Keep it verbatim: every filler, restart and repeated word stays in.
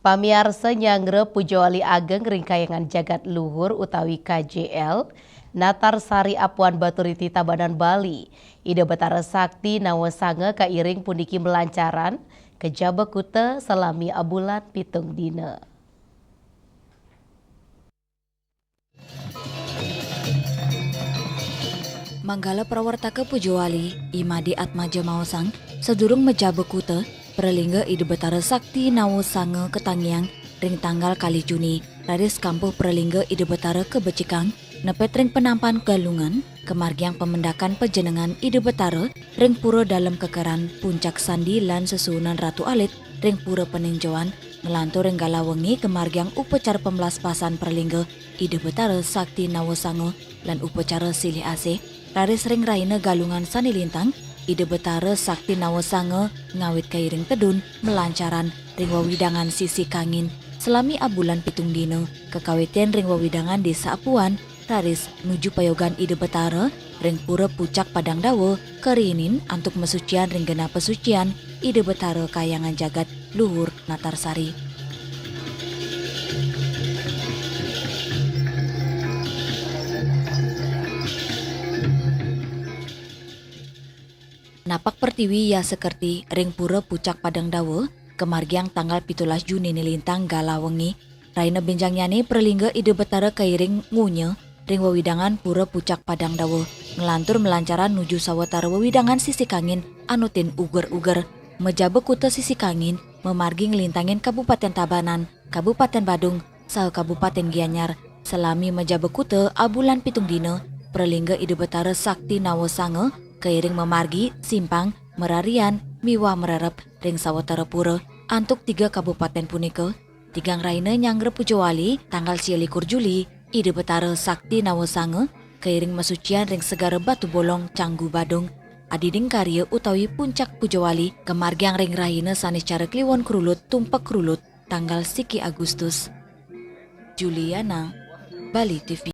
Pamiarsa, nyanggra pujawali ageng ring Kahyangan Jagat Luhur utawi K J L, Natar Sari Apuan Baturiti Tabanan Bali, Ida Betara Sakti Nawasanga kairing puniki malancaran ka Jaba Kuta salami abulan pitung dina. Manggala prawartaka pujawali, I Made Atmaja maosang, sadurung majaba kuta, pralingga Ida Betara Sakti Nawasanga katangiang ring tanggal kalih Juni, raris kampuh pralingga Ida Betara kabecikang, nepet ring penampan Galungan, kamargiang pamendakan pajenengan Ida Betara ring Pura Dalem Kekeran, Puncak Sandi lan sesuunan Ratu Alit ring Pura Paninjauan, nglantur ring galah wengi kamargiang upacara pamlaspasan pralingga Ida Betara Sakti Nawasanga lan upacara silih asih, raris ring rahina Galungan sane lintang, Ida Betara Sakti Nawasanga ngawit kairing tedun malancaran ring wewidangan Sisi Kangin salami abulan pitung dina, kakawitin ring wewidangan Desa Apuan, raris nuju payogan Ida Betara ring Pura Pucak Padang Dawa, karinin antuk masucian ring genah pasucian Ida Betara Kahyangan Jagat Luhur Natar Sari. Napak pertiwi yasa kerti ring Pura Pucak Padang Dawa, kamargiang tanggal pitulas Juni nilintang galah wengi. Rahina benjangnyane pralingga Ida Betara kairing ngunya ring wewidangan Pura Pucak Padang Dawa, nglantur malancaran nuju sawatara wewidangan Sisi Kangin anutin uger-uger. Majaba kuta Sisi Kangin mamargi nglintangin Kabupaten Tabanan, Kabupaten Badung, saha Kabupaten Gianyar. Salami majaba kuta abulan pitung dina, pralingga Ida Betara Sakti Nawasanga kairing mamargi, simpang, mararian, miwah marerep ring sawatara pura. Antuk tiga kabupaten punika, tigang rahina nyanggra pujawali, tanggal sia likur Juli, Ida Betara Sakti Nawasanga kairing masucian ring Segara Batu Bolong, Canggu, Badung. Adiding karya utawi puncak pujawali kamargiang ring rahina Saniscara Kliwon Krulut, Tumpek Krulut, tanggal siki Agustus. Juliana, Bali T V.